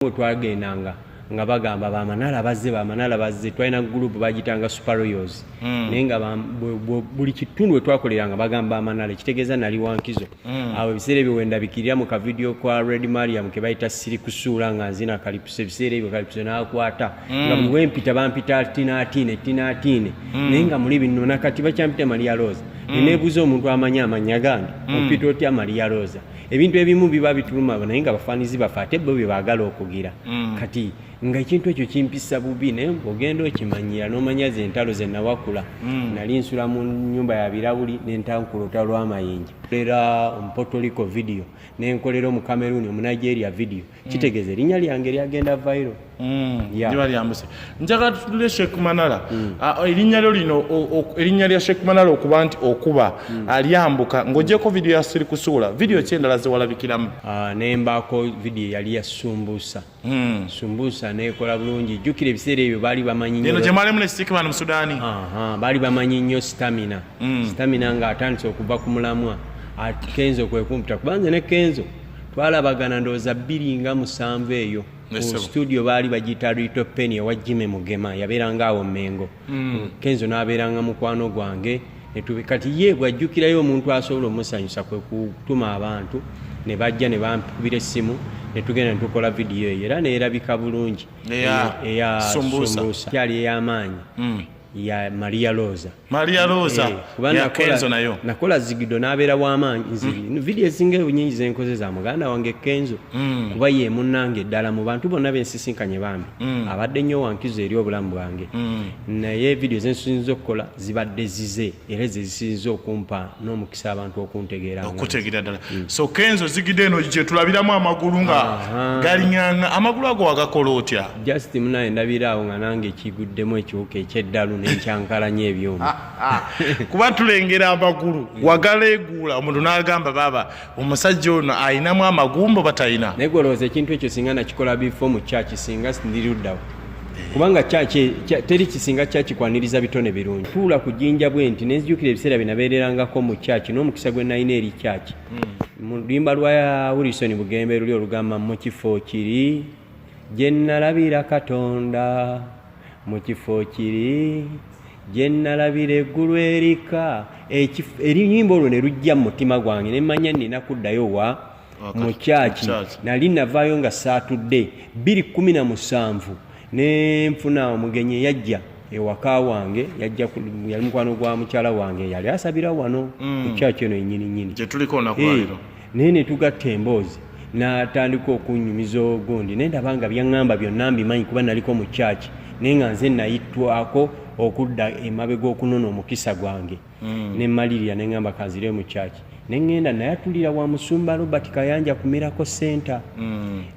We twagendanga nga bagamba bamanala bazze, bamanala bazze. Twalina group bagitanga Super Royals, naye nga buli kitundu we twakoleranga bagamba amanala, ekitegeeza nali wankizo. Awo ebiseera ebyo wendabikirira mu kavidiyo kwa Red Mariam ke bayita "Siri Kusuula", nga nzina kalipuso. Ebiseera ebyo kalipuso n'akwata nga buli wempita bampita Tinaatine, Tinaatine, naye nga muli bino nakati bakyampita Maria Rosa. Neneebuuza omuntu amanyi amannya gange, ompita otya Maria Rosa? Ebintu ebimu biba bituluma, naye nga bafaanizi baffe ate bo bye baagala okugira. Kati nga ekintu ekyo kimpisa bubi, naye ng'ogenda okimanyira n'omanya ze entalo ze nawakula. Nali nsula mu nnyumba ya birawuli nentankula olutalo lw'amayinja, era omupotoliko video nenkolera omukameruni, omunigeria video, kitegeeza erinnya lyange lyagenda viral. Yeah. Liba lyambuse. Njagala tutulire Sheikh Manara. Ah, erinnya lyo lino, erinnya lya Sheikh Manara okuba nti okuba alyambuka, ng'ogyeko video ya "Siri Kusuula", video ki endala zewalabikiramu? Ah, nembaako video yali ya "Sumbusa". "Sumbusa" nekola bulungi. Jjukira ebiseera ebyo baali bamanyi eno gye mwalimu ne Stickman mu Sudaani. Aha, baali bamanyi nnyo Stamina. Stamina ng'atandise okuva ku mulamwa, Kenzo kwe kumpita, kubanze ne Kenzo twalabagana ndowooza 2007 eyo ku studio baali bagiyita Rito Penny ewa Jime Mugema, yabeeranga awo Mengo. Kenzo n'abeeranga mukwano gwange. Kati ye bw'ajjukirayo omuntu asobola omusanyusa, kwe kutuma abantu ne bajja ne bankubira essimu ne tugenda ne tukola vidiyo eyo, era neerabika bulungi. Eya Eya "Sumbusa". "Sumbusa". Kyali ey'amaanyi ya Maria Rosa. Maria Rosa. Eh, kuba ya Kenzo nayo. Nakola "Zigido" n'abeera w'amaanyi. Nze vidiyo ezisinga nyingi zenkoze za muganda wange Kenzo, kuba ye munnange ddala mu bantu bonna bensisinkanye. Bambi abadde nnyo wankizo eri obulamu bwange, naye vidiyo zensinza okukola zibadde zize, era ze zisinza okumpa n'omukisa abantu okuntegeera nga Okutegeera ddala. So Kenzo, "Zigidde" eno gye tulabiramu amagulu nga galiŋŋaŋa. Amagulu ago wagakola otya? Just munaye ndabira awo nga nange kiguddemu ekiwuka ekyeddalu nenkyankalanya ebyuma. Kuba tulengera amagulu wagaleeguula, omuntu n'agamba, "Baaba omusajja ono ayinamu amagumba oba talina?" Naye gwolowooza ekintu ekyo singa nakikola bifo mu church, singa ndiruddawo? Kubanga church teri kisinga church kwaniriza bitone birungi. Tuula ku jjinja bwe nti nenzijukira ebiseera bye nabeererangako mu church n'omukisa gwe nalina eri church. Mu luyimba lwa Wilson Bugembe luli olugamba, "Mu kifo kiri gye nalabira Katonda, mu kifo kiri gye nalabira eggulu erika," eriyimba olwo ne lujja mu mutima gwange, ne mmanya nina kuddayo wa? Mu church. Mu church. Nali navaayo nga saatudde 217, ne nfuna omugenyi eyajja ewaka wange. Yajja yali mukwano gwa mukyala wange, yali asabira wano ku church eno yennyini nnyini gye tuliko olunaku Eh, lwaliro. Naye ne tugatta emboozi, n'atandika okunyumiza ogundi, naye ndaba nga byaŋŋamba byonna mbimanyi kuba naliko mu church, naye nga nze nayitwako okudda emabega okunona omukisa gwange. Ne mmalirira ne ŋŋamba kanzire mu church, ne ŋŋenda nayatulira wa musumba Robert Kayanja ku Miracle Center.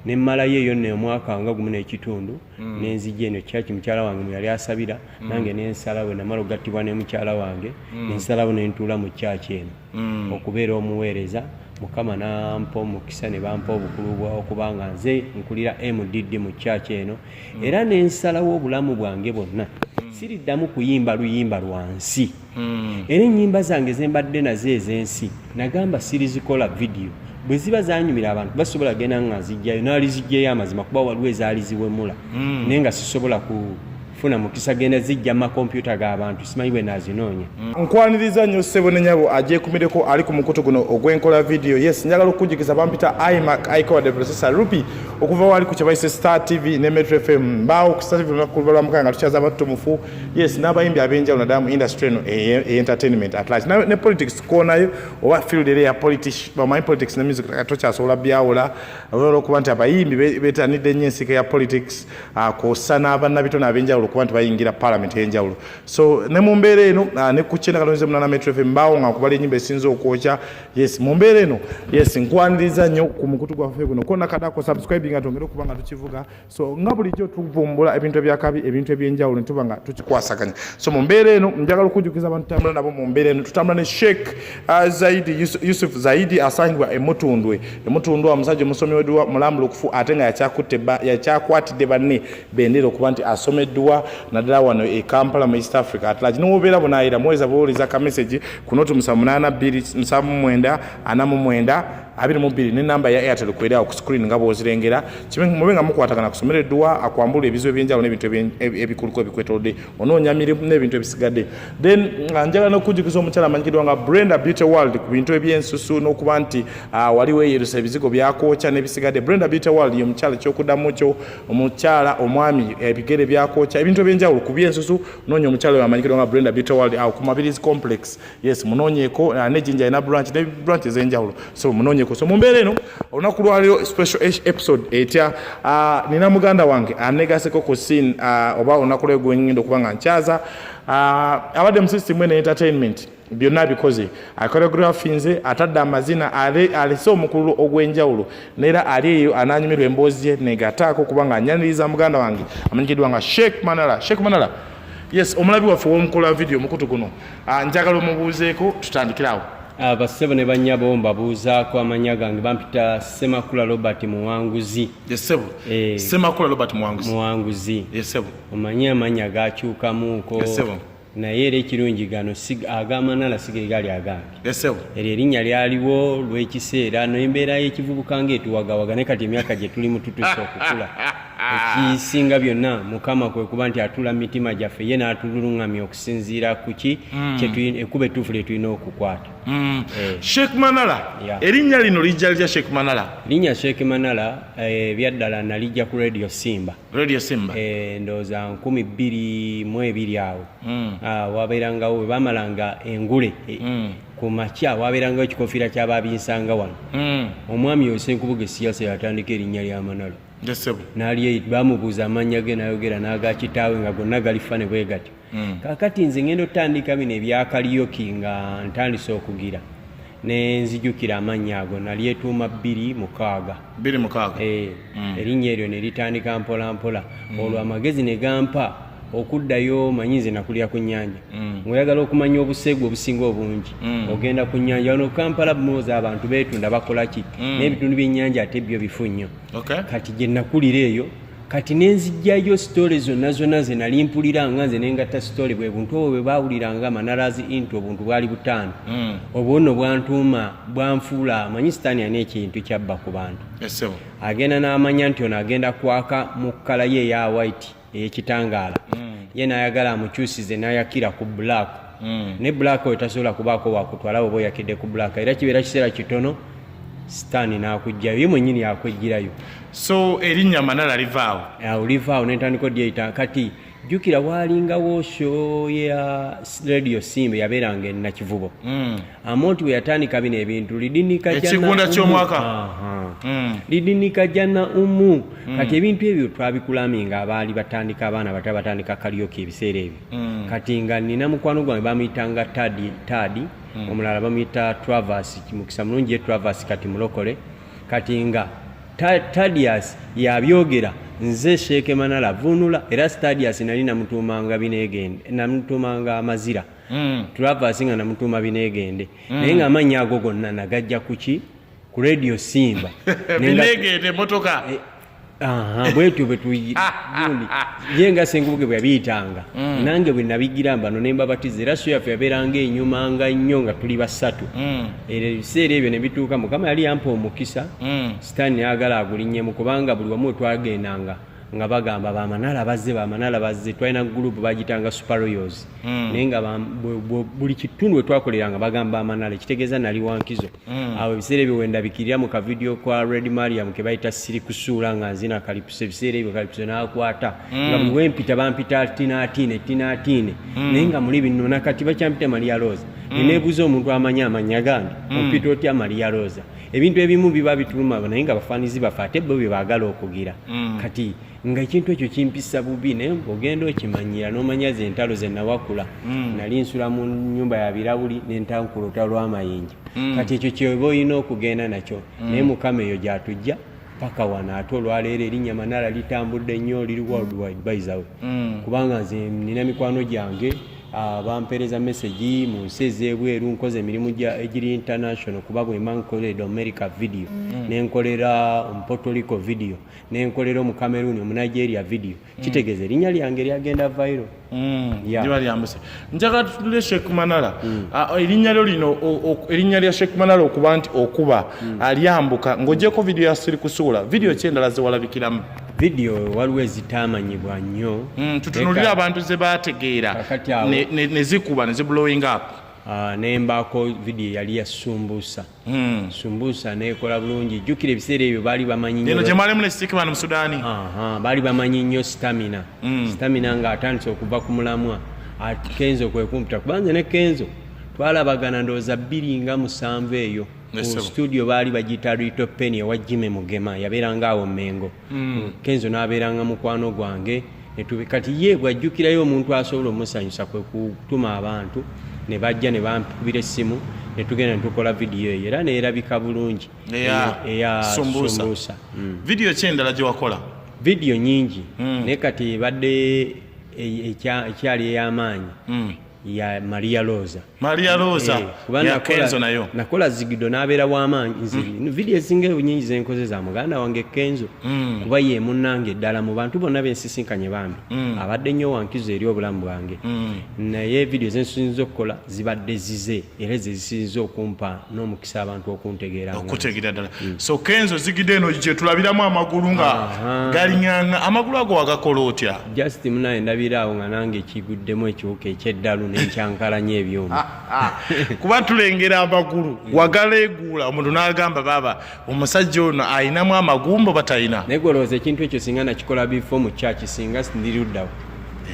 Ne mmalayo eyo nno omwaka nga gumu n'ekitundu, ne nzija eno church mukyala wange mwe yali asabira. Nange nensalawo, namala okugattibwa ne mukyala wange, nensalawo ne ntuula mu church eno okubeera omuweereza. Mukama nampa omukisa ne bampa obukulu bwa okubanga nze nkulira MDD mu church eno, era nensalawo obulamu bwange bwonna siriddamu kuyimba luyimba lwansi. Era ennyimba zange zembadde nazo ez'ensi nagamba sirizikola vidiyo. Bwe ziba zanyumira abantu basobola genda nga nzijjayo, naalizijjayo amazima, kuba waliwo ezaali ziwemula, naye nga sisobola kufuna mukisa genda zijja mu makompyuta g'abantu, simanyi bwe nazinoonya. Nkwaniriza nnyo ssebo ne nnyabo agyekumireko ali ku mukutu guno ogw'enkola vidiyo. Yes, njagala okukujjukiza, bampita Imac Icowa the Processor Rupi, okuva wali ku kyebayise Star TV ne Metro FM. Mbaawo ku Star TV olunaku lwa Mukaaga nga tukyaza abatutumufu, yes, n'abayimbi ab'enjawulo, naddala mu industry eno entertainment at large, ne politics koonayo oba field era eya politics. Bamanyi politics ne music tokyasobola byawula, olwokuba nti abayimbi betanidde nnyo ensika ya politics, kw'ossa n'abannabitone ab'enjawulo okuba nti bayingira parliament ey'enjawulo. So ne mu mbeera eno, ne ku 98 Metro FM, mbaawo nga nkubala ennyimba esinza okwokya. Yes, mu mbeera eno, yes, nkwaniriza nnyo ku mukutu gwaffe guno konna kadako subscribing nga twongere okuba nga tukivuga. So nga bulijjo tuvumbula ebintu ebyakabi, ebintu ebyenjawulo, ne tuba nga tukikwasaganya. So mu mbeera eno njagala okujjukiza abantu tutambula nabo. Mu mbeera eno tutambula ne Sheikh Zaidi Yusuf Zaidi, asangibwa Emutundwe. Emutundwe, omusajja omusomi w'edduwa mulambulukufu, ate nga yakyakwatidde banne bendera okuba nti asomeddwa, naddala wano e Kampala, mu East Africa at large. Nowobeera bunaayira muweza buwuliza ka message ku 0 7 8 2 79 49. 22 ne namba ya Airtel kweri awo ku screen nga bw'ozirengera. Mube nga mukwatagana kusomera edduwa akwambula ebizibu ebyenjawulo n'ebintu ebikuluko ebikwetoolodde, onoonya mirimu n'ebintu ebisigadde. Then nga njagala n'okujjukiza omukyala amanyikiddwa nga Brenda Beauty World ku bintu ebyensusu n'okuba nti wali weeyerusa ebizigo byakwokya n'ebisigadde. Brenda Beauty World ye mukyala ekyokuddamu kyo, omukyala omwami ebigere byakwokya, ebintu ebyenjawulo ku byensusu. Noonya omukyala oyo amanyikiddwa nga Brenda Beauty World awo ku Mabirizi Complex. Yes, munoonyeeko ne Jinja alina branch ne branch ez'enjawulo, so munoonyeeko. So mu mbeera eno olunaku lwaleero special episode etya? Nina muganda wange anegaseko ku scene, oba olunaku lwe gwengenda okuba nga nkyaza, abadde mu system eno entertainment byonna abikoze, achoreographinze, atadde amazina, alese omukululo ogw'enjawulo, neera ali eyo ananyumirwa emboozi ye negataako kubanga anyaniriza muganda wange amanyikiddwa nga Sheikh Manala. Sheikh Manala, yes, omulabi waffe w'omukola video omukutu guno, njagala omubuuzeeko, tutandikirawo. Abassebo ne bannyabo, mbabuuzaako. Amannya gange bampita Semakula Robert Muwanguzi. Yesebo. Semakula Robert Muwanguzi. Muwanguzi. Yesebo. Omanyi amannya gakyukamuuko. Yesebo. Naye era ekirungi gano ag'amanala si ge gali agange. Yesebo. Eryo erinnya lyaliwo lw'ekiseera n'embeera y'ekivubuka ng'etuwagawaga, naye kati emyaka gye tulimu tutuuse okukula. Ekisinga byonna Mukama kwe kuba nti atula mu mitima gyaffe, ye n'atululuŋŋamya okusinziira ku ki ekkubo ettuufu lye tulina okukwata. Sheikh Manala, erinnya lino lijja litya, Sheikh Manala? Linnya Sheikh Manala, ebyaddala nalijja ku Radio Simba. Radio Simba. Ndowooza 2002 awo. Wabeerangawo bwe baamalanga engule ku makya, wabeerangawo ekikofiira ky'ababinsanga wano. Omwami oyo Senkubuge Siyasa yatandika erinnya lya Manala. Yesebo. Nali bamubuuza amannya ge n'ayogera n'aga kitaawe nga gonna gali fane bwe gatyo. Kaakati nze ngenda otandika bino ebya karaoke nga ntandise okugira ne nzijukira amannya ago, nalyetuuma 2006. 2006. Erinnya eryo ne litandika mpola mpola. Olwo amagezi ne gampa okuddayo. Manyi nze nakulira ku nnyanja. Ng'oyagala okumanya obuseegu obusinga obungi, ogenda ku nnyanja. Wano Kampala mooza abantu beetunda bakola ki, n'ebitundu by'ennyanja ate byo bifu nnyo. Kati gye nakulira eyo, kati nenzijjayo story zonna zonna ze nali mpulira nga nze nengatta story. Bwe buntu obwo bwe baawuliranga Manarazi into obuntu bwali butaano. Obwo nno bwantuuma, bwanfuula. Amanyi Sitaani alina ekintu kyabba ku bantu. Yesebo. Agenda n'amanya nti ono agenda kwaka mu kkala ye eya white ey'ekitangaala, ye n'ayagala amukyusize n'ayakira ku black. Ne black oyo tasobola kubaako wakutwala bw'oba oyakidde ku black, era kibeera kiseera kitono Sitaani n'akugjayo, ye mwennyini akwegirayo. So erinnya Manala livaawo? Awo livaawo, nentandika odyeyita. Kati jjukira waalingawo show ya Radio Simba yabeeranga e Nakivubo. Amonti bwe yatandika bino ebintu lidinika Ekigunda ky'omwaka. Lidinika jana umu. Kati ebintu ebyo twabikulaminga abaali batandika, abaana bato abatandika karaoke ebiseera ebyo. Kati nga nina mukwano gwange bamuyitanga Tadi Tadi, omulala bamuyita Travers. Mukisa mulungi ye Travers kati mulokole. Kati nga Tadias yabyogera, nze Sheikh Manala vunula. Era Stadias nali namutuumanga Binegende, namutuumanga Amazira. Travers nga namutuuma Binegende. Naye nga amannya ago gonna nagajja kuki? Ku Radio Simba. Binegende emotoka. Aha, bwetyo bwe tuyi gundi ye nga Senkubuge bwe yabiyitanga. Nange bwe nabigira mbano ne mbabatiza, era show yaffe yabeeranga enyumanga nnyo nga tuli basatu. Era ebiseera ebyo ne bituuka, Mukama yali yampa omukisa. Sitaani nayagala agulinnyemu, kubanga buli wamu we twagendanga nga bagamba Bamanala bazze, Bamanala bazze. Twalina group bagitanga Super Royals. Naye nga buli kitundu we twakoleranga bagamba Amanala, ekitegeeza nali wankizo. Awo ebiseera ebyo wendabikirira mu kavidiyo kwa Red Mariam ke bayita Siri Kusuula, nga nzina kalipuso. Ebiseera ebyo kalipuso n'akwata nga buli wempita bampita Tinaatine, Tinaatine. Naye nga muli bino nakati bakyampita Maria Rosa. Neneebuuza omuntu amanyi amannya gange, ompita otya Maria Rosa? Ebintu ebimu biba bituluma, naye nga bafaanizi baffe ate bo bye baagala okugira. Kati nga ekintu ekyo kimpisa bubi, naye ogenda okimanyira n'omanya ze entalo ze nawakula. Nali nsula mu nnyumba ya birawuli n'entankula olutalo lw'amayinja. Kati ekyo kyeba olina okugenda nakyo, naye Mukama eyo gy'atujja paka wano. Ate olwaleero erinnya Manala litambudde nnyo, liri worldwide by the way. Kubanga nze nina mikwano gyange Bampeereza message mu nsi ez'ebweru, nkoze emirimu egiri international, kuba bwemba nkoledde America video, nenkolera omu Puerto Rico video, nenkolera omu Cameroon, omu Nigeria video, kitegeeza erinnya lyange lyagenda viral. Yeah. Liba lyambuse. Njagala tutulire Sheikh Manara. Ah, erinnya lyo lino, erinnya lya Sheikh Manara okuba nti okuba alyambuka, ng'ogyeko video ya Siri Kusuula, video ki endala zewalabikiramu? Video waliwo ezitamanyibwa nnyo. Tutunulire abantu ze bategeera Kakati awo- ne zikuba ne ziblowing up. Ah, nembaako video yali ya sumbusa. Sumbusa nekola bulungi. Jjukira ebiseera ebyo baali bamanyi nnyo Eno gye mwalimu ne Stickman mu Sudaani. Aha, baali bamanyi nnyo Stamina. Stamina ng'atandise okuva ku mulamwa. Kenzo kwe kumpita, kuba nze ne Kenzo twalabagana ndowooza 2007 eyo ku Yes, sir. studio baali bagiyita Rito Penny ewa Jimmy Mugema, yabeeranga awo Mengo. Kenzo n'abeeranga mukwano gwange. Kati ye bw'ajjukirayo omuntu asobola omusanyusa kwe kutuma abantu ne bajja ne bankubira essimu ne tugenda ne tukola vidiyo eyo, era neerabika bulungi. Eya Eya Sumbusa. Sumbusa. Video ki endala gye wakola? Vidiyo nyingi, naye kati ebadde ekyali ey'amaanyi ya Maria Rosa. Maria Rosa. Kuba ya Kenzo nayo. Nakola Zigido n'abeera w'amaanyi. Nze vidiyo ezisinga nyingi zenkoze za muganda wange Kenzo, kuba ye munnange ddala mu bantu bonna bensisinkanye, bambi abadde nnyo wankizo eri obulamu bwange. Naye vidiyo zensinza okukola zibadde zize, era ze zisinza okumpa n'omukisa abantu okuntegeera nga nze. Okutegeera ddala. So Kenzo, Zigida eno gye tulabiramu amagulu nga galiŋŋaŋa. Amagulu ago wagakola otya? Just munaye ndabira awo nga nange kiguddemu ekiwuka ekyeddalu nenkyankalanya ebyuma. Kuba tulengera amagulu wagaleeguula, omuntu n'agamba, baaba omusajja ono ayinamu amagumba batalina. Naye gwolowooza ekintu ekyo singa nakikola bifo mu kyaki, singa ndiruddawo?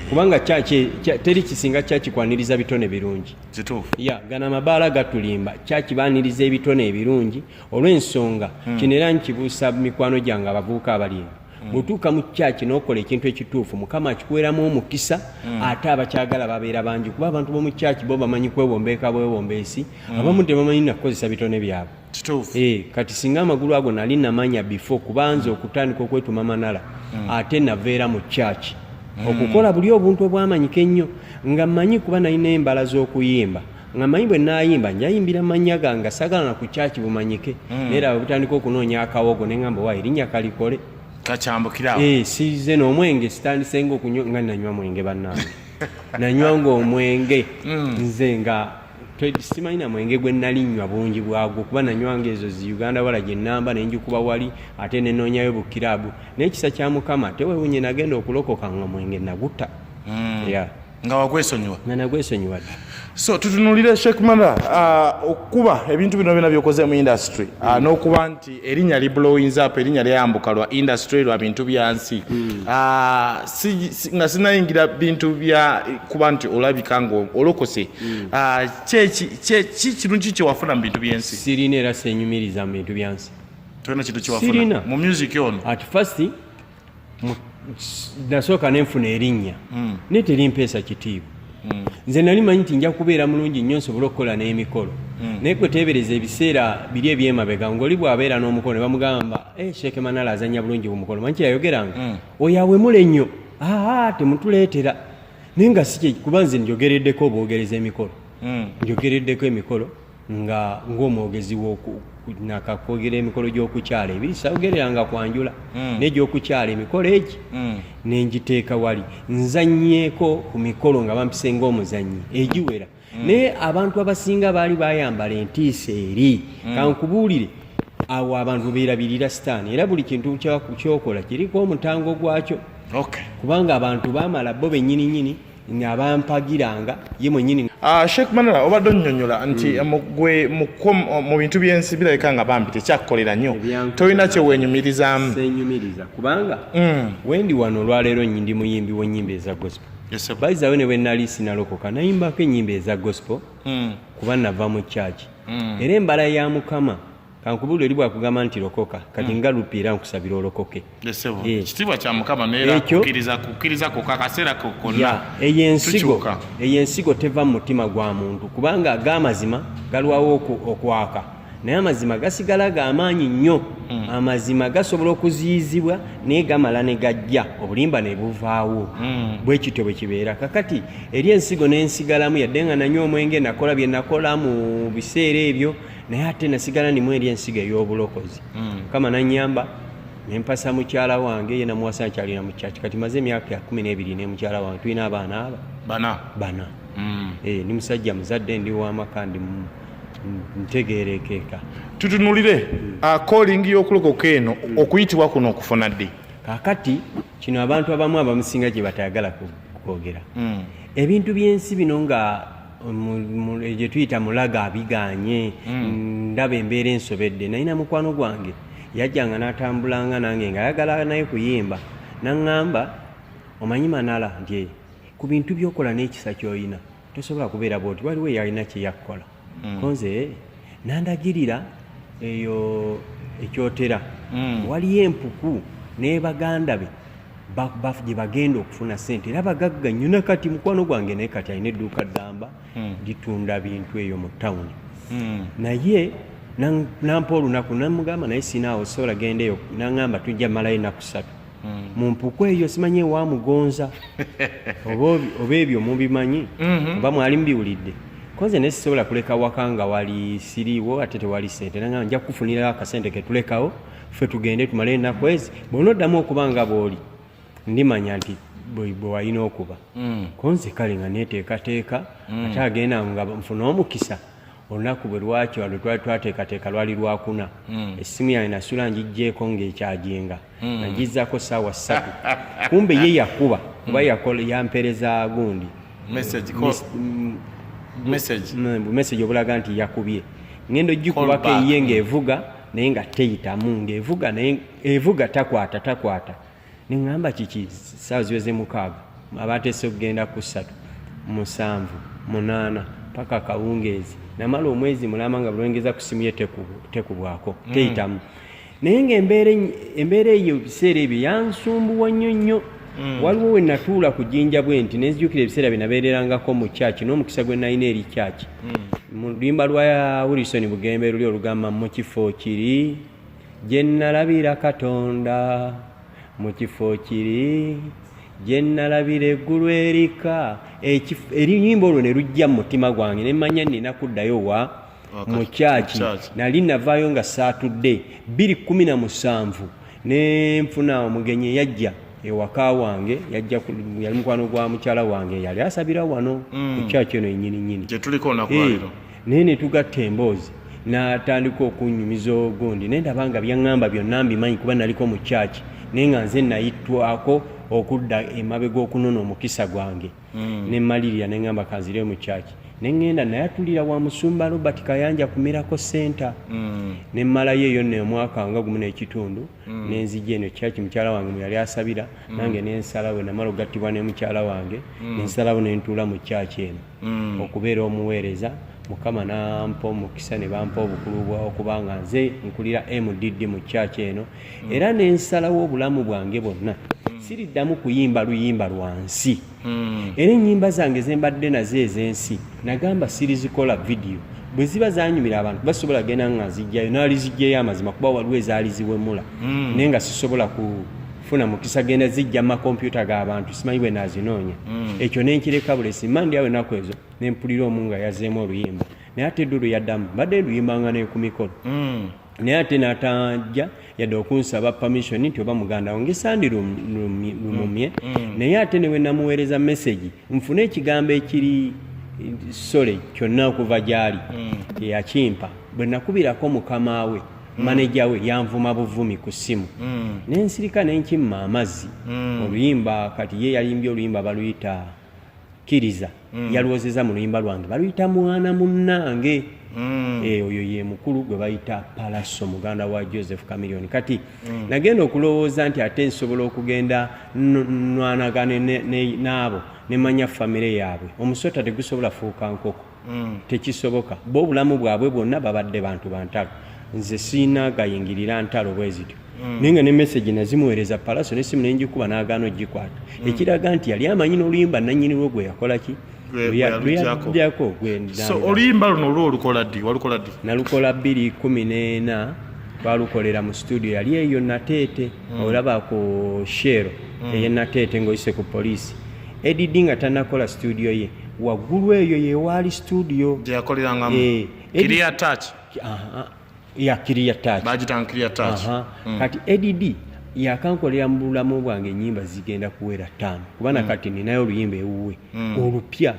Kubanga kyaki teri kisinga kyaki kwaniriza bitone birungi. Kituufu. Ya gano amabaala gatulimba. Kyaki baniriza ebitone ebirungi olw'ensonga kino, era nkibuusa mikwano gyange abavubuka abali eno. Bw'otuuka mu kyaki n'okola ekintu ekituufu, Mukama akikuweramu omukisa, ate abakyagala babeera bangi, kuba abantu b'omu kyaki bo bamanyi kwewombeeka bwewombeesi. Abamu tebamanyi nakukozesa bitone byabwe. Kituufu. Kati singa amagulu ago nali namanya before, kubanza okutandika okwetuma Manala, ate naveera mu church okukola buli obuntu obwamanyika ennyo, nga mmanyi kuba nalina embala z'okuyimba, nga mmanyi bwe naayimba njayimbira mannya gange, sagala na ku church bumanyike. Naye era bwe butandika okunoonya akawogo, ne ŋŋamba wa erinnya kalikole. Kakyambukirawo. Size n'omwenge sitandisenga okunywa, nga nanywa mwenge bannange, nanywanga omwenge nze nga simanyi na mwenge gwe nali nnywa bungi bwagwo, kuba nanywanga ezo zi Uganda wala gye namba nenjikuba wali, ate nenoonyayo bukiraabu. Naye ekisa kya Mukama, tewewunye nagenda okulokoka nga mwenge naguta. Yeah. Nga wagwesonyiwa. Nga nagwesonyiwa dda. So tutunulire Sheikh Manara, okuba ebintu bino byona byokoze mu industry, n'okuba nti erinnya li blowing up, erinnya lyayambuka lwa industry, lwa bintu bya nsi. Nga sinayingira bintu bya kuba nti olabika nga olokose, ki kirungi kyewafuna mu bintu byensi? Sirina, era senyumiriza mu bintu byansi. Tolina kintu kyewafuna? Sirina. Mu music ono? At first nasooka nenfuna erinnya, naye terimpeesa kitiibwa. Nze nali manyi nti nja kubeera mulungi nnyo nsobole okukola n'emikolo, naye gwe teebereza ebiseera biri ebyemabega ng'oli bw'abeera n'omukolo ne bamugamba, "Eh, Sheikh Manala azannya bulungi ku mukolo," manyi kyeyayogeranga? "Oyo awemule nnyo, aa temutuleetera." Naye nga si kye, kuba nze njogereddeko obwogereza emikolo, njogereddeko emikolo nga ng'omwogezi nakakwogera emikolo gy'okukyala ebiri, saogereranga kwanjula, n'egyokukyala emikolo egi nengiteeka wali nzannyeeko ku mikolo nga bampise ng'omuzannyi egiwera. Naye abantu abasinga baali bayambala entiisa eri. Kankubuulire, awo abantu beerabirira sitaani, era buli kintu kyokola kiriko omutango gwakyo. Kubanga abantu baamala bo bennyininyini abampagiranga ye mwennyini. Sheikh Manara, obadde onnyonnyola nti gwe mu bintu by'ensi birabika nga bambi tekyakukolera nnyo. Ebyankolera. Tolina kyewenyumirizaamu. Senyumiriza, kubanga wendi wano olwaleero ndi muyimbi w'ennyimba eza gospel. Yes, sir. Bayizawe ne bwe nali sinalokoka nayimbako ennyimba eza gospel, kuba nava mu church. Era embala ya Mukama, kankubulira, eri bwakugamba nti lokoka kati nga lupi, era nkusabira olokoke. Yes, sir. Eh. Kitiibwa kya Mukama neera kukkiriza kwokka akaseera ko konna Ya, eyo ensigo tukyuka. Eyo ensigo teva mu mutima gwa muntu, kubanga ag'amazima galwawo okwaka. Naye amazima gasigala ga maanyi nnyo. Amazima gasobola okuziyizibwa naye gamala ne gajja, obulimba ne buvaawo. Bwe kityo bwe kibeera. Kakati eri ensigo n'ensigalamu, yadde nga nanywa omwenge, nakola bye nakola mu biseera ebyo, naye ate nasigala nimu eri ensigo ey'obulokozi. Mukama nanyamba nempasa mukyala wange, ye namuwasa nkyalina mu kyaki. Kati maze emyaka 12 ne mukyala wange, tulina abaana aba bana. Bana. Ndi musajja muzadde, ndi wamaka, ndi ntegeerekeka. Tutunulire calling y'okulokoka eno, okuyitibwa kuno okufuna ddi? Kaakati kino abantu abamu abamusinga kye batayagala kwogera. Ebintu by'ensi bino nga gye tuyita mulaga abiganye. Ndaba embeera ensobedde. Nalina mukwano gwange yajjanga n'atambulanga nange ng'ayagala naye kuyimba, naŋŋamba, "Omanyi Manala, nti ku bintu by'okola n'ekisa ky'olina tosobola kubeera bwoti, waliwo eyalina kye yakkola." Konze nandagirira eyo ekyotera waliyo empuku ne baganda be gye bagenda okufuna sente, era bagagga nnyo. Nakati mukwano gwange naye kati alina edduuka ddamba litunda bintu eyo mu tawuni. Naye nampa olunaku, namugamba, "Naye sinaawo sobola genda eyo." Naŋŋamba, "Tujja malayo ennaku 3 mu mpuku eyo." Simanyi ewamugonza oba ebyo mubimanyi oba mwali mubiwulidde. Koze naye sisobola kuleka waka nga wali siriiwo, ate tewali sente. Nagamba, "Nja kukufunirayo akasente ketulekawo, ffe tugende tumale ennaku ezi. Bw'onooddamu okuba nga bw'oli, ndimanya nti bwe walina okuba." Konze kale nga neteekateeka, ate agenda nga nfuna omukisa. Olunaku bwe lwakyo lwe twali twateekateeka lwali lwakuna. Essimu yange nasula ngiggyeko ng'ekyajinga, nagizzako ssaawa 3. Kumbe ye yakuba kuba yakola yampeereza gundi Message, call. Message. Message obulaga nti yakubye. Ngenda ogikubako Call back. Eyiye ng'evuga naye nga teyitamu, ng'evuga naye evuga takwata, takwata. Neŋŋamba, "Kiki?" Saawa ziweze 6, abateese okugenda ku 3, 7, 8, paka kawungeezi. Namala omwezi mulamba nga bulwengeza ku simu ye tekubwako, teyitamu. Naye ngaembeera embeera eyo ebiseera ebyo yansumbuwa nnyo nnyo. Waliwo we natuula ku jjinja bwe nti nenzijukira ebiseera bye nabeererangako mu kyaki n'omukisa gwe nalina eri kyaki. Mu luyimba lwa Wilson Bugembe luli olugamba, "Mu kifo kiri gye nalabira Katonda, mu kifo kiri gye nalabira eggulu erika," eriyimba olwo ne lujja mu mutima gwange, ne mmanya nina kuddayo wa? Mu kyaki. Mu church. Nali navaayo nga saatudde 217, ne nfuna omugenyi eyajja ewaka wange. Yajja yali mukwano gwa mukyala wange, yali asabira wano ku kyaki eno yennyini nnyini gye tuliko olunaku lwaleero. Naye ne tugatta emboozi, n'atandika okunyumiza ogundi, naye ndaba nga byaŋŋamba byonna mbimanyi kuba naliko mu kyaki, naye nga nze nayitwako okudda emabega okunona omukisa gwange. Ne mmalirira ne ŋŋamba, "Kanzire mu kyaki." Ne ŋŋenda nayatulira wa musumba Robert Kayanja ku Miracle Center. Ne mmalayo eyo nno omwaka nga gumu n'ekitundu, ne nzija eno kyaki mukyala wange mwe yali asabira nange. Nensalawo, namala okugattibwa ne mukyala wange, nensalawo ne ntuula mu kyaki eno okubeera omuweereza. Mukama nampa omukisa ne bampa obukulu bwa okuba nga nze nkulira MDD mu kyaki eno. Era nensalawo obulamu bwange bwonna siriddamu kuyimba luyimba lwa nsi. Era ennyimba zange zembadde nazo ez'ensi nagamba sirizikola vidiyo. Bwe ziba zanyumira abantu basobola genda nga nzijjayo, naalizijjayo amazima, kuba waliwo ezaali ziwemula, naye nga sisobola kufuna mukisa genda zijja mu makompyuta g'abantu, simanyi bwe nazinoonya. Ekyo nenkireka bulesi. Mandi awo ennaku ezo nempulira omu nga yazeemu oluyimba, naye ate eddu lwe yaddamu mbadde luyimbanga ne ku mikolo, naye ate n'atajja yadde okunsaba permission nti oba muganda wange sandi lumumye. Naye ate ne bwe namuweereza message nfune ekigambo ekiri sole kyonna okuva gy'ali, teyakimpa. Bwe nakubirako mukama we, maneja we, yanvuma buvumi ku ssimu, nensirika nenkimma amazzi. Oluyimba kati ye yayimbye oluyimba baluyita Kkiriza, yalwozeza mu luyimba lwange baluyita Mwana Munnange. Oyo ye mukulu gwe bayita Palaso, muganda wa Joseph Chameleone. Kati nagenda okulowooza nti ate nsobola okugenda nwanagane n'abo nemanya famire yaabwe. Omusota tegusobola fuuka nkoko, tekisoboka. Bo obulamu bwabwe bwonna babadde bantu bantalo, nze siina gayingirira ntalo bwe zityo. Naye nga ne message nazimuweereza Palaso, nesimu nenjikuba n'agaana ogikwata, ekiraga nti yali amanyi n'oluyimba nannyini lwo gwe yakola ki. Lweyajjako. So oluyimba luno olwo olukola ddi? Walukola ddi? Nalukola 2014, twalukolera mu studio yali eyo Nateete. Olaba ku Shell eye Nateete ng'oyise ku poliisi, Eddie nga tanakola studio ye waggulu eyo yewaali studio. Gyeyakolerangamu? Eh, Clear Touch. Aha, ya Clear Touch. Bagitanga Clear Touch. Aha. Kati Eddie yakankolera mu bulamu bwange ennyimba zigenda kuwera ttaano, kuba nakati ninayo oluyimba ewuwe olupya,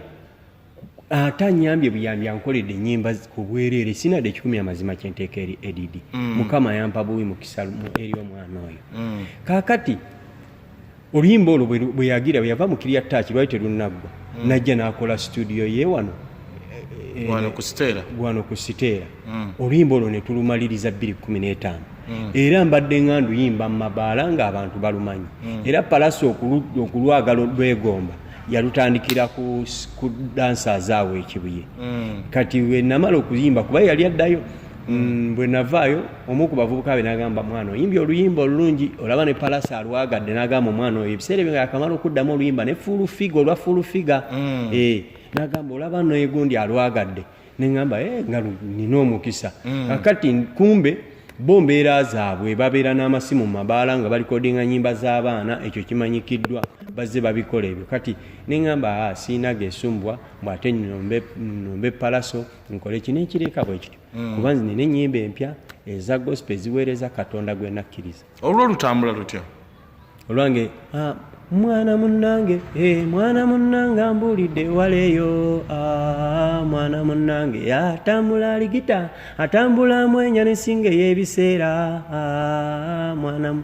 ate anyambye buyambi, ankoledde ennyimba ku bwereere. Sinadde ekikumi amazima kyenteeka eri Eddie. Mukama yampa buwi mukisa eri omwana oyo. Kaakati oluyimba olwo bwe yagira, bwe yava mu Clear Touch, lwali terunnaggwa, najja n'akola studio ye wano. Wano ku Siteera. Wano ku Siteera. Oluyimba olwo ne tulumaliriza 2015, era mbadde nga nduyimba mu mabaala ng'abantu balumanyi. Era Palaso okulwagala lwegomba yalutandikira ku dancers awo ekibuye. Kati bwe namala okuyimba, kuba yali addayo, bwe navaayo omu ku bavubuka be n'agamba, "Mwana, oyimbye oluyimba olulungi, olaba ne Palasa alwagadde." N'agamba omwana oyo, ebiseera ebyo nga yakamala okuddamu oluyimba ne Full Figure, olwa Full Figure. N'agamba, "Olaba negundi alwagadde." Neŋŋamba, "Eh, nga nina omukisa." Kakati kumbe bo mbeera zaabwe babeera n'amasimu mu mabaala nga balikodinga nyimba z'abaana, ekyo kimanyikiddwa, bazze babikola ebyo. Kati neŋŋamba, "Ah, siina gesumbwa mbw ate nombe Palaso nkole kino ekireka bwe kityo, kuba nze nina ennyimba empya eza gospel eziweereza Katonda gwe nakkiriza." Olwo lutambula lutya? Olwange, ah, mwana munnange, eh, mwana munnange ambulidde waleeyo, ah, mwana munnange atambula aligita, atambula mwenya nesinga ey'ebiseera, ah, mwana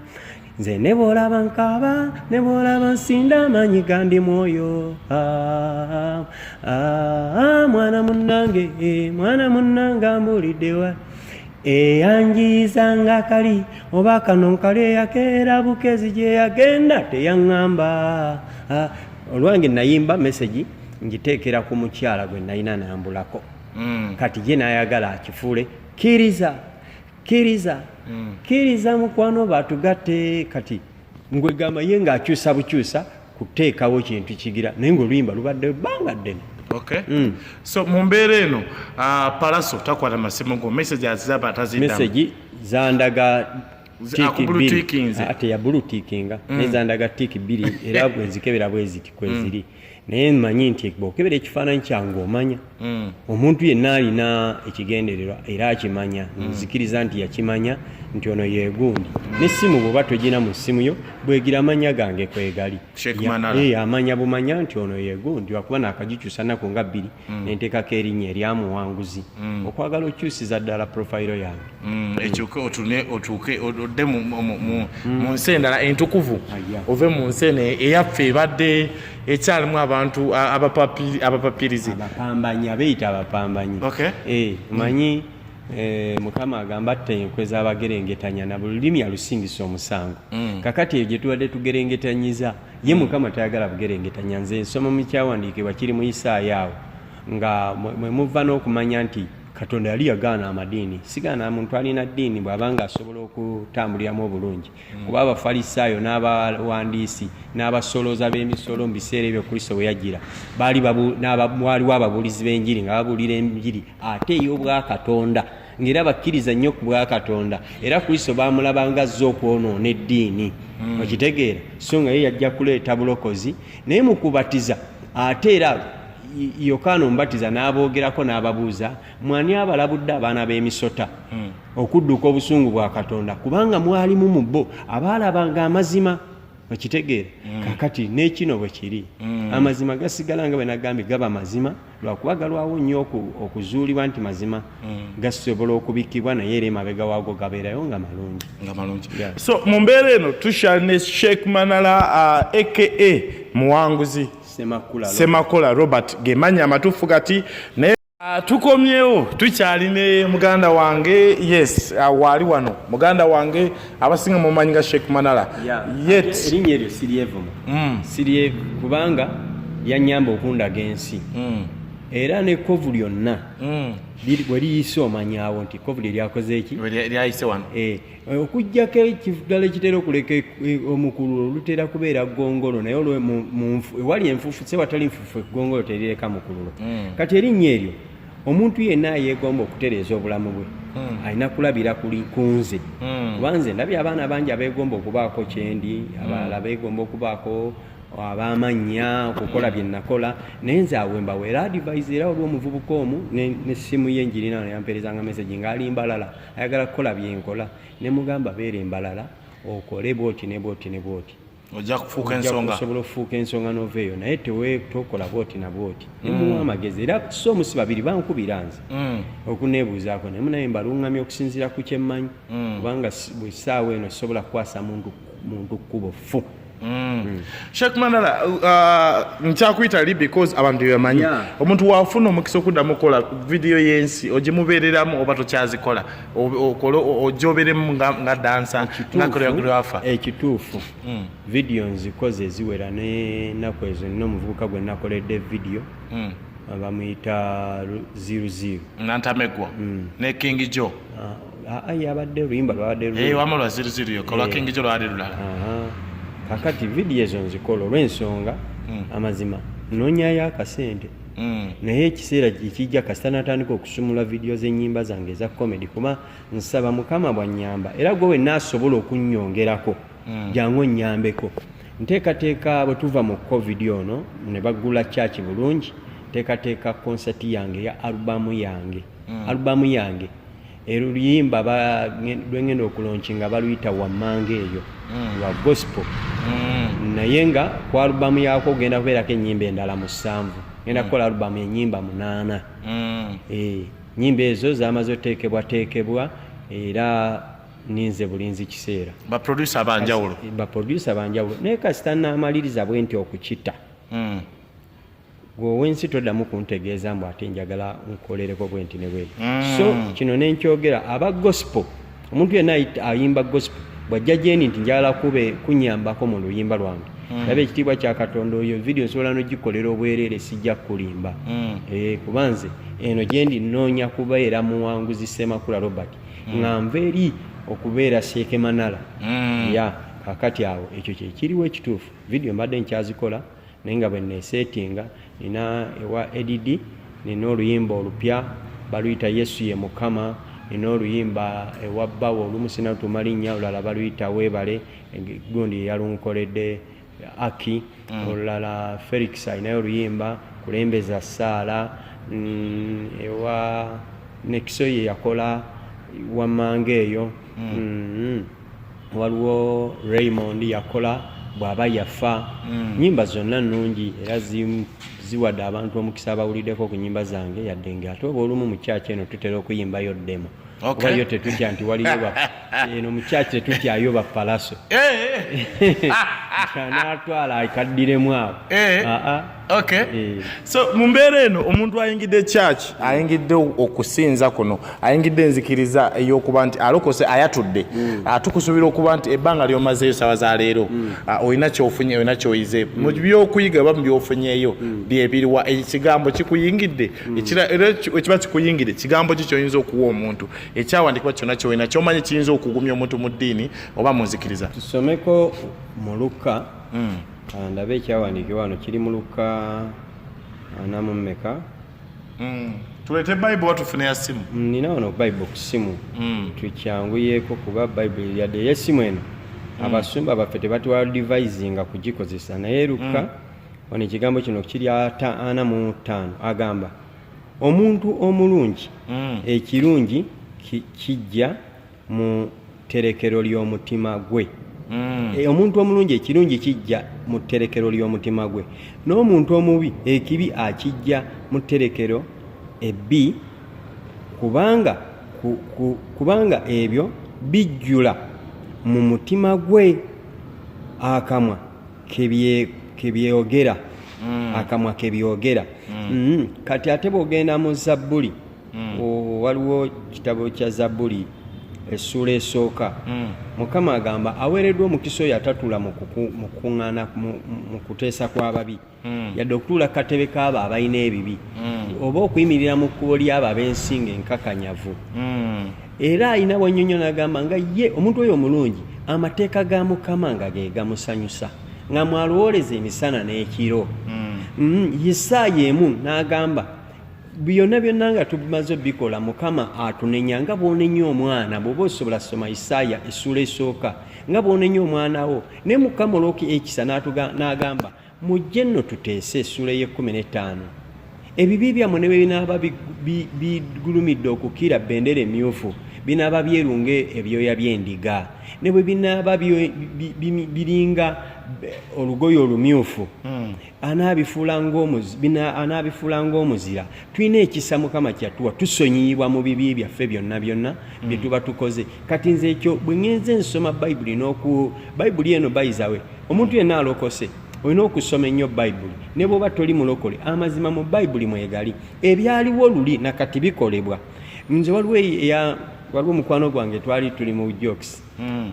nze ne bw'olaba nkaaba, ne bw'olaba nsinda, amaanyi gandi mwoyo, ah, ah, mwana munnange, eh, mwana munnange ambulidde wa eyanjiyizanga kali oba kano nkale yakeera bukezi gye yagenda teyaŋŋamba. Ah, olwange nayimba message ngiteekera ku mukyala gwe nalina nambulako. Kati ye n'ayagala akifuule kkiriza, kkiriza, kkiriza mukwano batugatte. Kati ngwegamba ye ng'akyusa bukyusa kuteekawo kintu kigira, naye ng'oluyimba lubadde ebbanga ddene. Okay. So mu mbeera eno, Palaso takwata masimu go, message aziraba, taziddamu? Message zandaga tick Akubulutikinze. bbiri. Ate yabulutikinga, naye zandaga tick bbiri, era bwe nzikebera bwe ziti kweziri, naye mmanyi nti bw'okebera ekifaananyi kyange omanya omuntu yenna alina ekigendererwa era akimanya. Nzikiriza nti yakimanya nti ono yeegundi n'essimu bw'oba togina mu ssimu yo, bwegira amanya gange kwegali. Sheikh Manara. Amanya bumanya nti ono yeegundi, lwakuba naakagikyusa nnaku nga 2 nenteekako erinnya eryamuwanguzi okwagala okyusiza ddala profile yange. Ekyuke otune otuuke odde mu nsi endala entukuvu. Aya. Ove mu nsi eno eyaffe ebadde ekyalimu abantu abapapirizi. Abapambanyi, abeeyita abapambanyi. Eh, omanyi, Mukama agamba atta enkwe z'abagerengetanya na buli lulimi alusingisa omusango. Kakati eyo gye tubadde tugerengetanyiza, ye Mukama tayagala bugerengetanya. Nze nsoma mu kyawandiikibwa kiri mu Isaaya awo nga mwe muva n'okumanya nti Katonda yali yagaana amadiini. Sigaana muntu alina ddiini bw'aba nga asobola okutambuliramu obulungi, kuba Abafalisaayo n'abawandiisi n'abasolooza b'emisolo mu biseera ebyo Kristo bwe yajjira baali waliwo ababuulizi b'enjiri nga babuulira enjiri ate ey'obwakatonda, ng'era bakkiriza nnyo ku bwakatonda, era Kristo baamulabanga azze okwonoona eddiini. Okitegeera? So nga ye yajja kuleeta bulokozi, naye mu kubatiza ate era Yokaana Omubatiza n'aboogerako n'ababuuza, "Mwani abalabudde, abaana b'emisota, okudduka obusungu bwa Katonda?" Kubanga mwalimu mu bo abaalabanga amazima. Okitegeera? Kakati n'ekino bwe kiri, amazima gasigala nga bwe nagambye gaba mazima, lwakuba galwawo nnyo okuzuulibwa nti mazima. Gasobola okubikkibwa, naye era emabega waago gabeerayo nga malungi. Nga malungi. Yeah. So mu mbeera eno tukyali ne Sheikh Manara, aka Muwanguzi. Semakula. Semakola Robert gemanya amatuufu. Kati naye tukomyewo, tukyali ne muganda wange. Yes, waali wano muganda wange abasinga mumanyi nga Sheikh Manara. Yet erinnya eryo siryevuma, sirye, kubanga yanyamba okundaga ensi. Era n'ekkovu lyonna bwe liyise omanyaawo nti ekkovu lye lyakoze eki? Lyayise wano. Eh, okuggyako ekidala ekitera okuleka omukululo lutera kubeera ggongolo, naye ewali enfuufu, se watali nfuufu eggongolo terireka mukululo. Kati erinnya eryo, omuntu yenna yeegomba okutereeza obulamu bwe alina kulabira ku nze, kuba nze ndabye abaana bangi abeegomba okubaako kyendi, abalala beegomba okubaako abamannya, okukola bye nakola, naye nze awe mbaweera advice. Era waliwo omuvubuka omu n'essimu ye njirina, yampeerezanga message ng'ali Mbalala, ayagala kukola byenkola, ne mugamba, "Beera embalala okole bwoti ne bwoti ne bwoti." Ojja kufuuka ensonga. Osobola okufuuka ensonga nova eyo, naye tewe tokola bwoti na bwoti. Nemuwa amagezi, era so omusi babiri bankubira nze okuneebuuzaako, naye munaye mbaluŋŋamya okusinziira ku kyemmanyi, kubanga bwe ssaawa eno sobola kukwasa muntu kkubo ffu. Sheikh Manara, nkyakuyita li because abantu bebamanyi. Omuntu wafuna omukisa okuddamu okukola vidiyo y'ensi, ogimubeereramu oba tokyazikola? Okole ojoberemu nga dancer, nga choreographer? Ekituufu, vidiyo nzikoze eziwera n'ennaku ezo. Nina omuvubuka gwe nakoledde vidiyo, bamuyita Ziru Ziru. Nantamegwa ne King Joe. Aa, yabadde oluyimba lwabadde lulungi. Wama lwa Ziru Ziru yokka, olwa King Joe lwali lulala. Aha. Kakati vidiyo ezo nzikola olw'ensonga, amazima noonyayo akasente, naye ekiseera ekijja kasita natandika okusumula vidiyo z'ennyimba zange eza comedy, kuba nsaba Mukama bwannyamba, era gwe wenna asobola okunnyongerako, jangu onnyambeko. Nteekateeka bwe tuva mu COVID ono ne baggula kyaki bulungi, nteekateeka konsati yange eya alubamu yange. Alubamu yange oluyimba lwengenda okulaunchinga baluyita Wammanga, eyo lwa gospel, naye nga ku alubamu yaako ogenda kubeerako ennyimba endala 7. Ngenda kukola alubamu ennyimba 8. Nyimba ezo zamaze oteekebwateekebwa, era ninze bulinzi kiseera. Baproducer abanjawulo. Baproducer banjawulo, naye kasita naamaliriza bwe nti okukita, gwe ow'ensi toddamu kuntegeeza mbu ate njagala nkolereko bwe nti ne bwe. So kino nenkyogera, aba gospel, omuntu yenna ayimba gospel bw'ajja gyendi nti njagala kube kunyambako mu luyimba lwange, laba ekitiibwa kya Katonda, oyo vidiyo nsobola nogikolera obwereere, sijja kukulimba. Kuba nze eno gyendi nnoonya kubeera muwanguzi Semakula Robert, nga nva eri okubeera Sheikh Manara. Ya, kakati awo ekyo kyekiriwo ekituufu. Vidiyo mbadde nkyazikola, naye nga bwe neeseetinga, nina ewa Edd, nina oluyimba olupya baluyita Yesu Ye Mukama, nina oluyimba ewa bbawo olumu sinatuuma linnya, olulala baluyita Weebale, gundi yeyalunkoledde Aki, olulala Felix alinayo oluyimba Kulembeza Saala, ewa Nekiso ye yakola Wammanga eyo. Waliwo Raymond yakola Bw'aba Yafa. Nyimba zonna nnungi era ziwadde abantu omukisa abawuliddeko ku nyimba zange, yadde nga ate oba olumu mu kyaki eno tutera okuyimbayo demo, kuba yo tetutya nti waliyo eno mu kyaki tetutyayo bapalaso anaatwala akaddiremu awo. Aa. So mu mbeera eno, omuntu ayingidde church, ayingidde okusinza kuno, ayingidde enzikiriza ey'okuba nti alokose, ayatudde, tukusuubira okuba nti ebbanga lyomazeeyo sawa za leero, olina kyofunye, olina kyoyize mu byokuyiga oba mu byofunyeeyo byebiriwa? Ekigambo kikuyingidde? Era ekiba kikuyingidde, kigambo ki kyoyinza okuwa omuntu, ekyawandiikibwa kyonna kyolina kyomanyi kiyinza okugumya omuntu mu ddiini oba mu nzikiriza? Tusomeko mu Luka. Ndabe ekyawandiikibwa wano kiri mu Luka 44? Tuleete Bayibuli, watufune ya simu? Nina wano Bayibuli ku simu. Tukyanguyeeko kuba Bayibuli yadde ey'essimu eno abasumba baffe tebatuwa devisinga kugikozesa, naye Luka wano ekigambo kino kiri 45, agamba omuntu omulungi ekirungi kijja mu tterekero ly'omutima gwe. Omuntu omulungi ekirungi kijja mu tterekero ly'omutima gwe, n'omuntu omubi ekibi akijja mu tterekero ebbi, kubanga ebyo bijjula mu mutima gwe, akamwa kebyogera, akamwa kebyogera. Kati ate bw'ogenda mu Zabbuli, waliwo kitabo kya Zabbuli. Essuula esooka, Mukama agamba, aweereddwa omukisa oyo atatuula mu kukuŋŋaana mu kuteesa kw'ababi, yadde okutuula ku katebe k'abo abalina ebibi, oba okuyimirira mu kkubo ly'abo ab'ensingo enkakanyavu. Era alina bw'annyonnyola n'agamba nga ye omuntu oyo omulungi amateeka ga Mukama nga ge gamusanyusa, nga mw'alowooleza emisana n'ekiro. Isaaya emu n'agamba, byonna byonna nga tumaze obikola, Mukama atunenya nga bw'onenya omwana. Bw'oba osobola, soma Isaaya essuula esooka, nga bw'onenya omwana wo. Naye Mukama olw'oku ekisa n'agamba, mujje nno tuteese, essuula ey'e 15, ebibi byammwe ne bwe binaaba bigulumidde okukira bendera emyufu, binaaba byeru ng'ebyoya by'endiga, ne bwe binaaba biringa olugoye olumyufu, anaabifuula ng'omuzira. Tulina ekisa Mukama kyatuwa, tusonyiyibwa mu bibi byaffe byonna byonna bye tuba tukoze. Kati nze ekyo bwe ŋŋenze nsoma Bayibuli n'oku Bayibuli eno, bayizawe omuntu yenna alokose olina okusoma ennyo Bayibuli, ne bw'oba toli mulokole, amazima mu Bayibuli mwegali. Ebyaliwo luli nakati bikolebwa. Nze waliwo mukwano gwange, twali tuli mu jokes,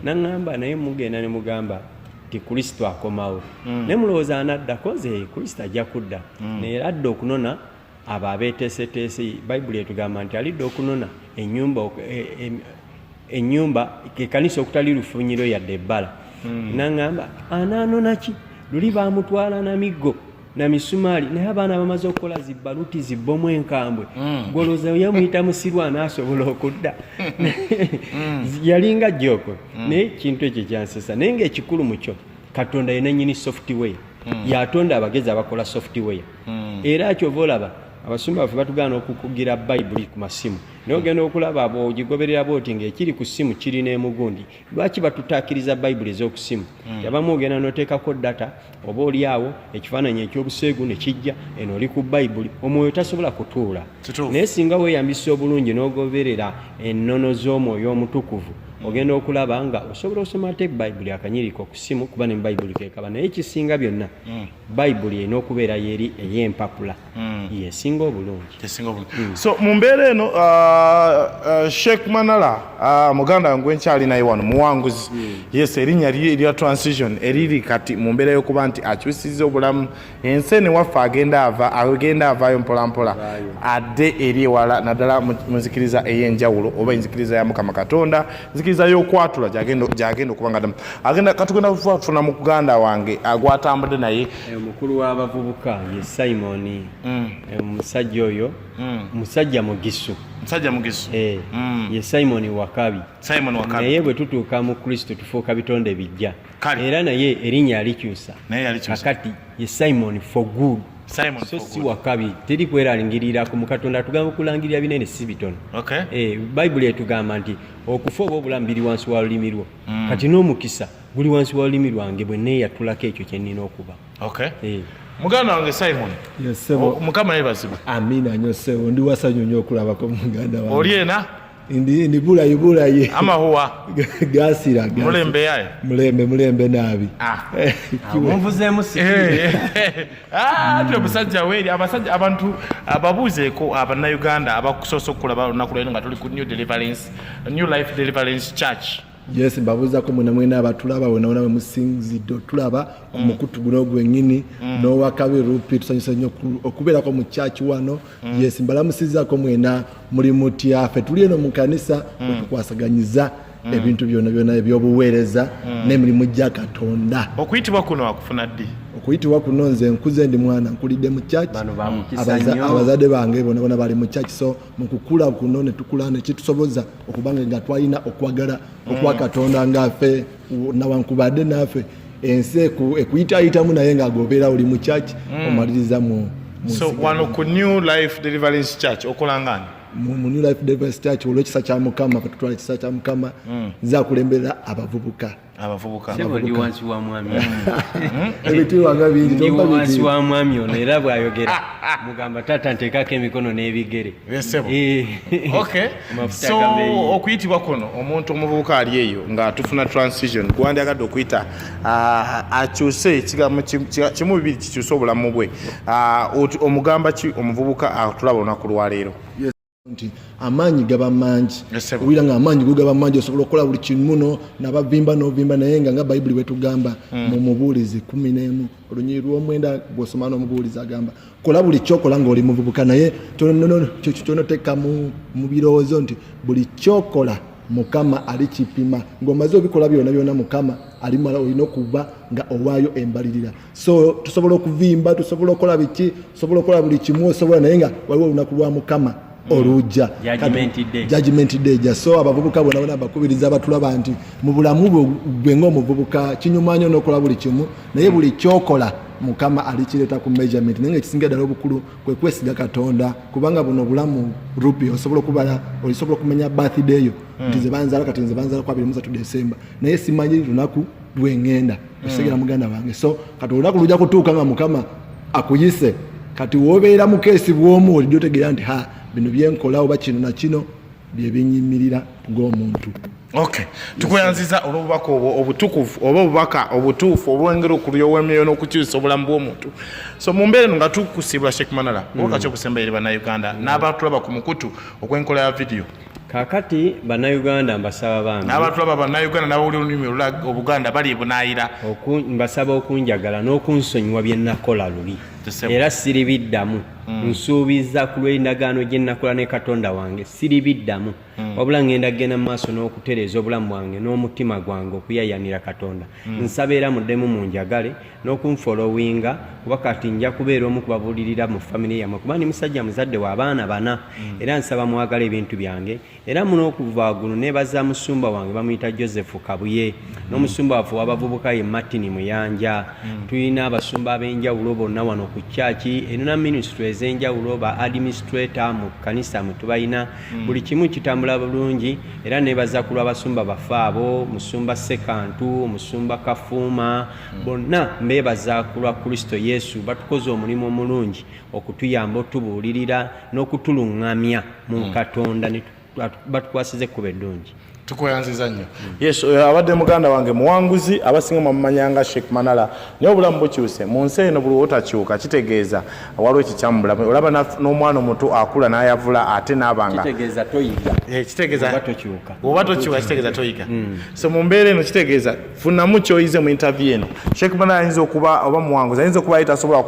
naŋŋamba, naye mugenda ne mugamba nti Kristo akomawo, naye mulowooza anaddako? Nze Kristo ajja kudda, naye era adda okunona abo abeeteeseteese. Bayibuli etugamba nti alidda okunona ennyumba ennyumba ekanisa okutali lufunyiro yadde ebbala. Naŋŋamba, anaanona ki? Luli baamutwala na miggo na misumaali, naye abaana bamaze okukola zibbaluti zibbomu enkambwe. Golooza yamuyita musiru, anaasobola okudda? Yalinga joke, naye ekintu ekyo kyansesa. Naye ngaekikulu mukyo, Katonda ye nannyini software, yatonda abagezi abakola software. Era kyova olaba abasumba baffe batugaana okukugira Bayibuli ku masimu, naye ogenda okulaba bw'ogigoberera bwoti ng'ekiri ku ssimu kiri n'emugundi. Lwaki batutaakiriza Bayibuli ez'okusimu? Abamu ogenda n'oteekako data, oba oli awo ekifaananyi ekyobuseegu ne kijja eno, oli ku Bayibuli, omwoyo tasobola kutuula. Naye singa weeyambisa obulungi n'ogoberera ennono z'Omwoyo Omutukuvu, ogenda okulaba nga osobola osoma ate Bayibuli akanyiriko ku ssimu, kuba ne mu Bayibuli kekaba. Naye ekisinga byonna, Bayibuli erina okubeera yeri ey'empapula, yesinga obulungi. Esinga obulungi. So mu mbeera eno, Sheikh Manala, muganda wange gwenkyali naye wano, muwanguzi, yes, erinnya lye erya transition eriri kati mu mbeera y'okuba nti akyusizza obulamu ensi eno ewaffe, agenda avaayo mpolampola adde eri ewala, naddala mu nzikiriza ey'enjawulo oba enzikiriza ya Mukama Katonda, nzikiriza y'okwatula gyagenda okuba nga agenda. Katugenda kufuna muganda wange gwatambudde naye. Omukulu w'abavubuka ye Simon. Omusajja oyo musajja mugisu. Musajja mugisu. Ye Simon Wakabi. Simon Wakabi. Naye bwe tutuuka mu Kristo tufuuka bitonde bijja. Kale. Era naye erinnya alikyusa. Naye yalikyusa. Kakati ye Simon for good. Simon so for si good. Wakabi teri kweralingirira mu Katonda, atugamba okulangirira binene si bitono. Bayibuli etugamba nti okufa oba obulamu biri wansi wa lulimi lwo. Kati n'omukisa guli wansi wa lulimi lwange bwe neeyatulako ekyo kye nnina okuba. Muganda wange Simon. Yes, ssebo. Mukama yebazibwe. Amina nnyo, ssebo. Ndi wasanyu nnyo okulabako muganda wange. Oli ena? Ndi bulayi bulayi. Amahuwa? Gasira gasira. Mulembe yaye? Mulembe, mulembe naabi. Ah. Munvuzeemu si? Ah, ate omusajja weeri abasajja abantu ababuuzeeko Abannayuganda abakusoose okukulaba olunaku lweno nga tuli ku New Life Deliverance Church. Yes, mbabuuzako mwena mwena abatulaba wena wena wemusinzidde otulaba ku mukutu guno gwennyini n'owakabi Rupi. Tusanyusa nnyo okubeerako mu church wano. Yes, mbalamusizaako mwena. Muli mutya? Ffe tuli eno mu kanisa wetukwasaganyiza ebintu byonna byonna ebyobuweereza n'emirimu gya Katonda. Okuyitibwa kuno akufuna ddi? Okuyitibwa kuno, nze nkuze ndi mwana, nkulidde mu church. Bano ba mukisa nnyo. Abazadde bange bonna bona bali mu church, so mu kukula kuno ne tukula ne kitusoboza okubanga nga twalina okwagala okwa Katonda ngaffe nawankubadde naffe ensi ekuyitayitamu, naye nga gobeera oli mu church omaliriza mu So nsi. Wano ku New Life Deliverance Church okola ngani? Mu New Life Deliverance Church, olw'ekisa kya Mukama, fe tutwala ekisa kya Mukama, nze akulembera abavubuka. Abavubuka. Sebo, ndi wansi wa mwami. Ebitiibwa nga bingi. Ndi tompa wansi bitiibwa. wa mwami ono, era bw'ayogera mugamba, taata, nteekako emikono n'ebigere. Yes, sebo. Amafuta So gabeeyi. okuyitibwa kuno, omuntu omuvubuka ali eyo nga tufuna transition gwandyagadde okuyita, akyuse ekigambo kimu bibiri kikyuse obulamu bwe, omugamba ki omuvubuka atulaba olunaku lwaleero? Nti amaanyi gaba mangi. Yes, sir. Owulira nga amaanyi go gaba mangi, osobola okukola buli kimu nabavimba novimba, naye nga Bayibuli bwetugamba mu Mubuulizi 11 olunyiri lw'omwenda, bw'osoma n'Omubuulizi agamba, kola buli kyokola ng'oli muvubuka, naye tonoteeka mu birowoozo nti buli kyokola Mukama alikipima. Ng'omaze obikola byonna byonna, Mukama alimala, olina okuba nga owaayo embalirira. So tusobola okuvimba, tusobola okukola biki, tusobola okukola buli kimu osobola, naye nga waliwo olunaku lwa Mukama olujja. Judgment day. Judgment day ejja. So abavubuka bonna bonna bakubiriza abatulaba nti mu bulamu bwe gwe ng'omuvubuka kinyuma nnyo n'okola buli kimu, naye buli kyokola Mukama alikireeta ku measurement. Naye nga ekisinga ddala obukulu kwe kwesiga Katonda, kubanga buno obulamu, Rupi, osobola okubala, osobola okumenya birthday yo nti nze banzaala, kati nze banzaala ku 23 December, naye simanyi lunaku lwengenda okitegera, muganda wange. So kati olunaku lujja kutuuka nga Mukama akuyise. Kati wobeera mu keesi bwomu, olijja otegeera nti ha, bino byenkola oba kino na kino byebinyimirira ng'omuntu. Okay, tukweyanziza olw'obubaka obwo obutukuvu oba obubaka obutuufu obwongera okulyowa emyoyo n'okukyusa obulamu bw'omuntu. So mu mbeera eno nga tukusiibula, Sheikh Manara, obubaka ki obusemba eri Bannayuganda n'abatulaba ku mukutu ogw'enkola ya vidiyo? Kaakati Bannayuganda mbasaba bambi N'abatulaba Bannayuganda n'abawulira olulimi Oluganda bali ebunaayira. Mbasaba okunjagala n'okunsonyiwa bye nakola luli. Tusebo. Era siribiddamu. Nsuubiza ku lw'endagaano gye nakola ne Katonda wange, siribiddamu, wabula ngenda kugenda mu maaso n'okutereeza obulamu bwange n'omutima gwange okuyayanira Katonda. Nsaba era muddemu munjagale n'okunfolowinga, kuba kati nja kubeera omu kubabuulirira mu famire yammwe, kuba ndi musajja muzadde w'abaana bana. Era nsaba mwagale ebintu byange. Era muno okuva guno nebaza musumba wange, bamuyita Joseph Kabuye, n'omusumba waffe w'abavubuka ye Martin Muyanja. Tulina abasumba ab'enjawulo bonna wano ku kyaki erina ministry ez'enjawulo, ba administrator mu kkanisa mwe tubalina. Buli kimu kitambula bulungi. Era nebaza ku lw'abasumba baffe abo, Musumba Sekantu, Omusumba Kafuuma, bonna mbeebaza ku lwa Kristo Yesu. Batukoze omulimu omulungi okutuyamba, otubuulirira n'okutuluŋŋamya mu Katonda ne batukwasiza ekkubo eddungi. Tukweyanziza nnyo. Yes, oyo abadde muganda wange Muwanguzi, abasinga mwamumanyanga Sheikh Manala, naye obulamu bukyuse mu nsi eno. Buli wotakyuka kitegeeza waliwo ekikyamu mu bulamu. Olaba n'omwana omuto akula n'ayavula ate n'abanga Kitegeeza toyiga. Kitegeeza Oba tokyuka. Oba tokyuka kitegeeza toyiga. So mu mbeera eno kitegeeza funamu kyoyize mu interview eno. Sheikh Manala ayinza okuba oba Muwanguzi ayinza okuba ye tasobola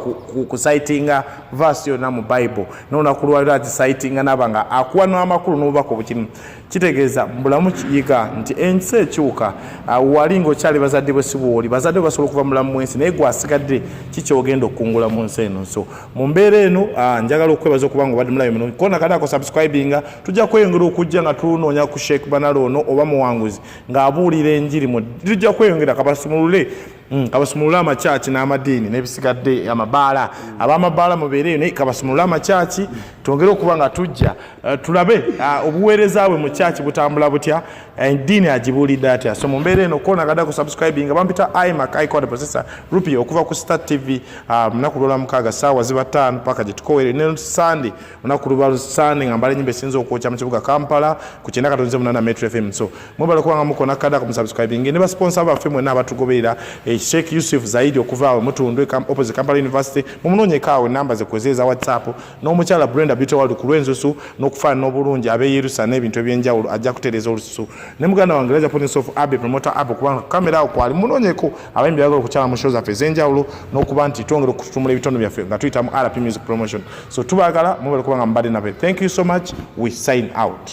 kucitinga verse yonna mu Bible, n'olunaku lwaliro agicitinga n'aba nga akuwa n'amakulu n'obubaka obukirimu. Kitegeeza mu bulamu yiga nti ensi ekyuka. Wali ng'okyali bazadde bwe si bwoli, bazadde bo basobola okuva mu bulamu bw'ensi, naye gwe asigadde kikyogenda okukungula mu nsi eno. So mu mbeera eno, njagala okwebaza okuba nga obadde mulabi mulungi. Kona kali ako subscribinga, tujja kweyongera okujja nga tunoonya ku Sheikh Banala ono oba Muwanguzi ng'abuulira enjiri mu tujja kweyongera kabasumulule kabasumulule amakyaki n'amadiini n'ebisigadde, amabaala, ab'amabaala mubeereyo, naye kabasumulule amakyaki twongere okuba nga tujja tulabe obuweereza bwe mu kyaki butambula butya, eddiini agibuulidde atya. So mu mbeera eno kona kada ku subscribing. Bampita Imac Icon Processor Rupia okuva ku Star TV. Lunaku lwolwamukaaga saawa ziba 5 paka gye tukowere ne Sunday, olunaku luba Sunday nga mbala enyimba esinza okwokya mu kibuga Kampala ku 98 Metro FM. So mwebale kubanga mukona kada ku subscribing ne basponsor baffe mwenna abatugoberera, Sheikh Yusuf Zaidi okuva awo Mutundwe opposite Kampala University, mumunoonyeko awo, enamba ze kweze eza WhatsApp, n'omukyala Brenda Beauty World ku lw'enzusu n'okufaanana obulungi, abeeyirusa n'ebintu ebyenjawulo, ajja kutereeza olususu, ne muganda wange Raja Prince of Abbey, promoter Abbey, kubanga kamera awo kwali. Munoonyeko abayimbi bagala okukyala mu show zaffe ez'enjawulo n'okuba nti twongera okututumula ebitono byaffe nga tuyita mu RP Music Promotion. So tubaagala, mubale kubanga mubadde naffe. Thank you so much, we sign out.